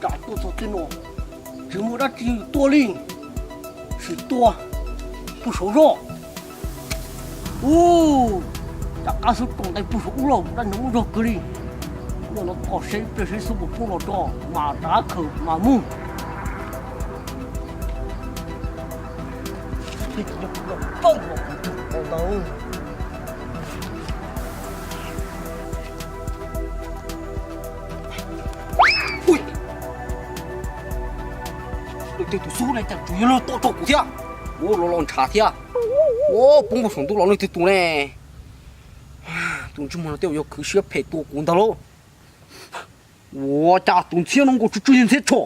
Tsam tuaj txog tej no, tsis muaj dab tsi tua li, sim tua pug saud zoj. Ub, tsam qab xub tso ntais pug saud ub lauj, dab no muaj zog kawg li. Ua no tos seb ib pliag seb xub puas poob los tso mas rov khaws mas mus. Tus xub ne cas tsuas yog los tom rau kuv thiab. Ua los los ntshav thiab. Ua poob saum ntuj los leej twg tus ne. Tus ntsej muag no tej zaum yog khwv siab phem tua kuv ntag lauj. Ua cas tus ntxhiab no nkaus tsw tsw ntxhiab tshom.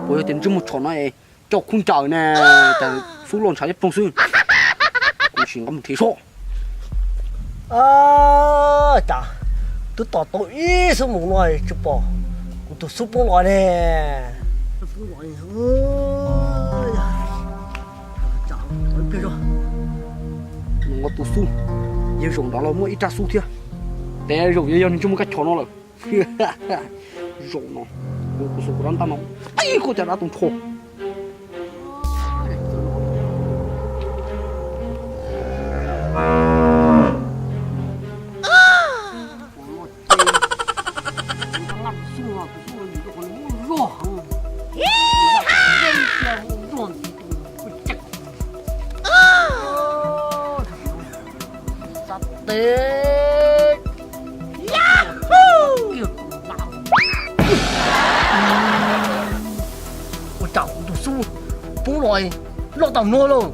Puas yog tias ntsej muag tshom no es coj khub ncaws ne, cas xub los ntshav ib pliag xwb. Kuv sim nqa mus nrhiav soj. Cas twb tos tau ib xuab moos no tsis pom kuv tus xub poob los ne. Nqa tus xub, yog zaum nrad los muaj ib rab xub thiab. Tes zaum yog yog nws tsis muaj kab choj no lawm. Zaum no, kuv xuas kuv rab ntaj no, qij koj caj dab tus nrho. Ua cas kuv tus xub poob los loj tag no lauj.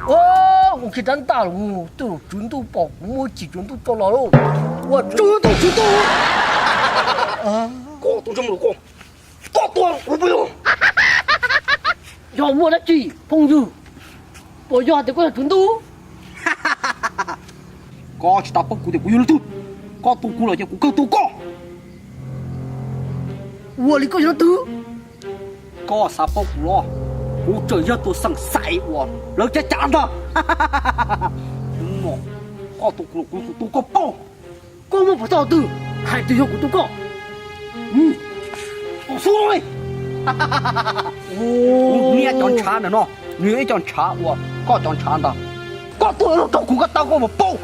Ua kiag rab ntaj los twb tswv ntuj pom kuv muab chim tswv ntuj tso los lauj. Ua tswv ntuj tswv ntuj. Koj tus ntsej muag ko, koj tua kuv puas yog? Yog muaj dab tsi phooj ywg? Puas yog tias koj yog tswv ntuj? Koj tsis tas paub kuv tias kuv yog leej twg. Koj tua kuv los ces kuv kawg tua koj. Ua li koj yog leej twg? Koj xav paub kuv los? Kuv tseem yog tus xeem xais uas lawv cav cav ntag. Hnub no koj tua kuv los kuv tua koj paub. Koj muaj pov thawj twg hais tias yog kuv tua koj? Tus xub li, kuv niam cov ntshav ntawm no, nws ib co ntshav uas koj cov ntshav ntawd, koj tua rau kuv koj tau koj puas paub?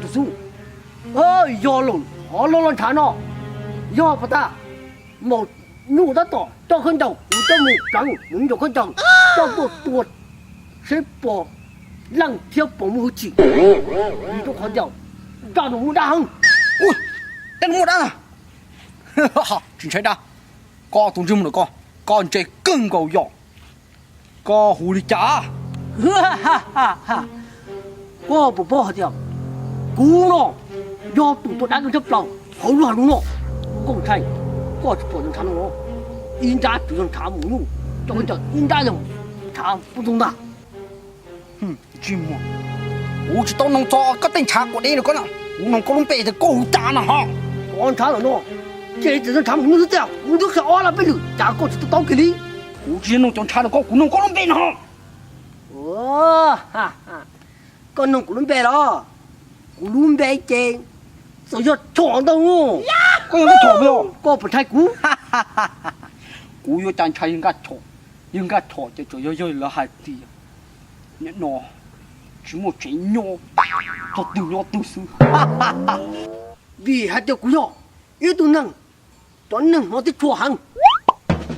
Tus xub, yog lawm, qhov loj loj ntshav no yog puas tag? Maum nyuj tab tom coj khaub ncaws, kuv coj mus pleev mus nraum khaub ncaws, coj tuaj tua seb puas leej thiab puas muaj hwj chim. Vim rau qhov tias zaj no muaj dab heev. Ua, tej no muaj dab na. Tsis ntshai dab. Koj tus ntsej muag ntawm koj, koj ntse kawg nkaus yom. Koj hu li cas? Koj puas paub hais tias kuv no yog tus tua dab kawg tshaj plaws hauv lub hav zoov no. Koj ntshai, koj tsis pom cov ntshav no los? Ib nrab tsuas yog ntshav maum nyuj, coj khaub ncaws, ib nrab yog ntshav pub ntxoog ntag. Ntsej muag, kuv tsis tau noog txog koj tej ntshav quav deb no koj na, kuv noog koj lub npe tias koj hu cas na ho. Cov ntshav ntawm no ces txawm yog ntshav maum nyuj xwb tiag, kuv twb qhia ob lab peb lwm cas koj tsis to taub kiag li. Kuv tsis yog noog cov ntshav ntawm koj, kuv noog koj lub npe no ho. Koj noog kuv lub npe los? Kuv lub npe ces txawm yog Chom ntag. Koj yog Chom, koj puas ntshai kuv? Kuv yuav cas ntshai Nkaj Chom, yog Nkaj Chom ces tseem yog yawg lawv hais tias nim no tsis muaj tsev nyob, txog twg nyob twg xwb. Vim hais tias kuv yog ib tug neeg, cov neeg hmov thiab tshua heev,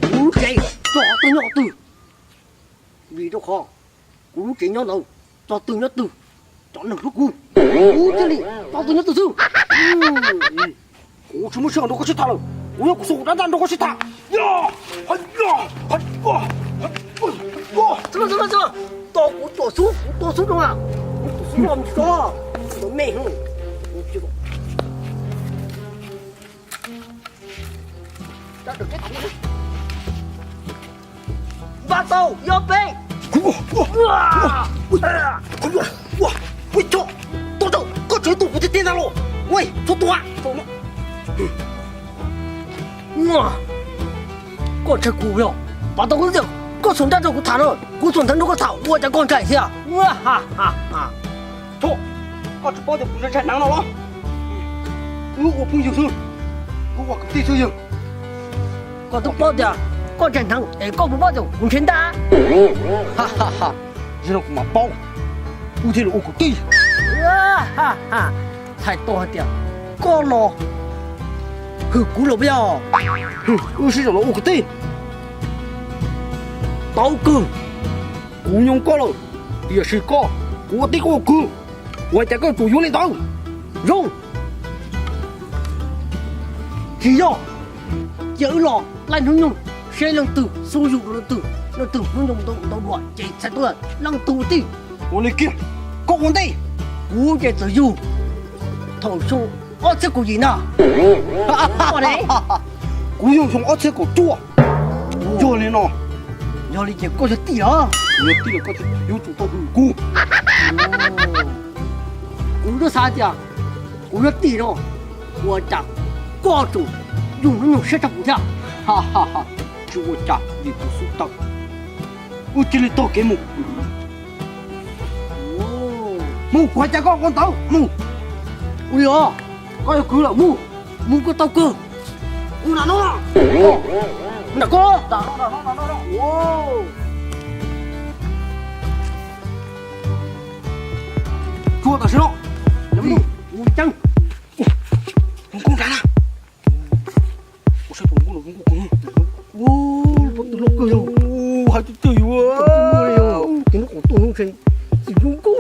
kuv lub tsev txog twg nyob twg. Vim rau qhov kuv lub tsev nyob ntawd, txog twg nyob twg, cov neeg hlub kuv, kuv thiaj li txog twg nyob twg xwb. Kuv tsis muaj sij hawm nrog koj sib tham lawm, kuv yuav kuv xuas kuv rab ntaj nrog koj sib tham. Tos kuv tuam xub, kuv tuam xub rau, kuv tuam xub los tso, tus me, npaj tau yog peb. Ua, ua, ua, ua, ua, koj tseem tuam kuv tiag tiag ntag los? Ua, txhob tuam, tuam no. Koj ntshai kuv yog? Pov tau koj ntxiv, koj txhob nrog kuv tham no, kuv txhob nrog koj tham ua cas koj ntshai thiab. Txhob, koj tsis paub tias kuv ntshai hneev no los? Wb ua phooj ywg xwb, wb ua kwv tij xwb yog. Koj twb paub tias koj ntshai hneev es koj puas paub tias kuv ntshai ntab? Zaum no kuv mam paub, wb thiaj li ua kwv tij. Txhais tau hais tias koj los hwm kuv los puas yog? Wb sib zaum los ua kwv tij. Tau kawg, kuv nyob koj lawm, tiam sis koj, kuv ua tij koj ua kwv, ua cas koj tsuas yuav li ntawd? Zoo. Tsis yog, cia wb los laij hnub nyoog seb leej twg xub yug leej twg, leej twg hnub nyoog ntau ntau dua ces txhais tau leej twg ua tij. Ua li kiag, koj ua ntej. Kuv ces txawm yug thaum xyoo ob txhiab kaum yim ntag. Kuv yug xyoo ob txhiab kaum cuaj. Yog li no, yog li ces koj yog tij los? Kuv yog tij los koj yuav tsum tau hwm kuv. Kuv twb xav tias kuv yog tij no, ua cas koj tseem yug hnub nyoog siab rau kuv thiab. Tsis ua cas, vim kuv xub tawm, wb cia li taug kev mus. Mus, kuv hais cas koj ua ntawd mus. Ua li os, koj yog kwv lawm mus, mus koj tau kawg. Mus nram no, nram koj. Tsuag tam sim no, mus ceeb. Hluas nkauj nrad na. Ua saib tus hluas nkauj no zoo nkauj kawg. Ua, pob tw loj kawg yog. Hais tiag tiag yuav. Ces nws qhov tuaj no ces txiv zoo nkauj.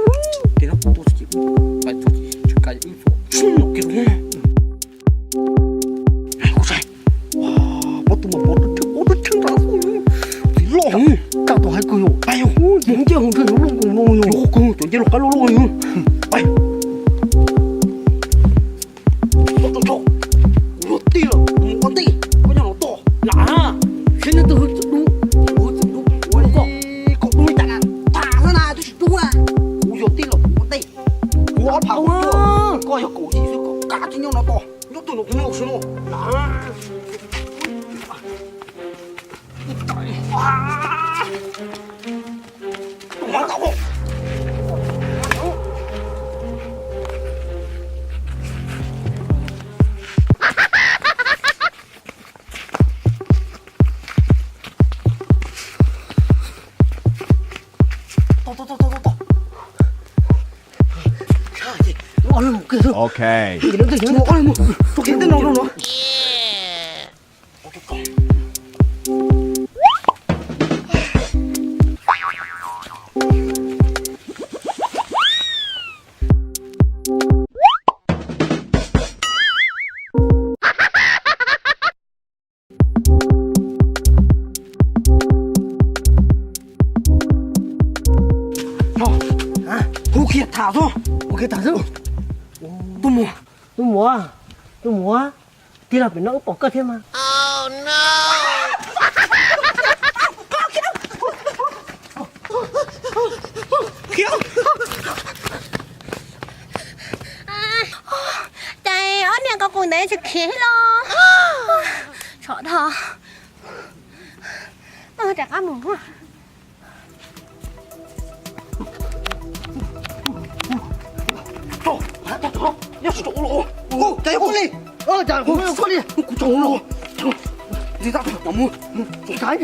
Ces nws qhov tuaj ces pais txog ces tsis kav wb txog tsis no kiag los. Kuv saib, pob tw mas pob tw tsheej, pob tw tsheej nrad xwb. Txiv loj heev. Txaj tau hais kawg yog. Pais yog. Mus ncej hauv ntshe yuav loj nkaus no yog. Loj kawg, cov ncej los qab loj loj yog. Pais. Koj txhob, kuv yog tij lawm, mus ua ntej, koj nyob no tos. Lam, saib leej twg hwj txwv dub, hwj txwv dub, ua li koj, koj dub li cas na, tas xwb na, twb tsis dub na. Kuv yog tij los kuv ua ntej, kuv ob phav kuv tuaj, koj yog kaum yim xwb, koj kav tsij nyob no tos, nyob twg los kuv nyob xwb no. Lam. Ok. Hu kiag tham xwb. Hu kiag tham xwb. Tuaj mus. Tuaj mus. Tuaj mus. Tij laug, pem no wb pom koj thiab mas. Cas ob niag ko qus ntev tsis khiav los? Tso dhau. Rov qab mus. Nyob tsis tau ua los. Cas yog koj li? Cas yog koj li? Kuv tsis ua los. Ntxim tab tom mus. Mus tso saib.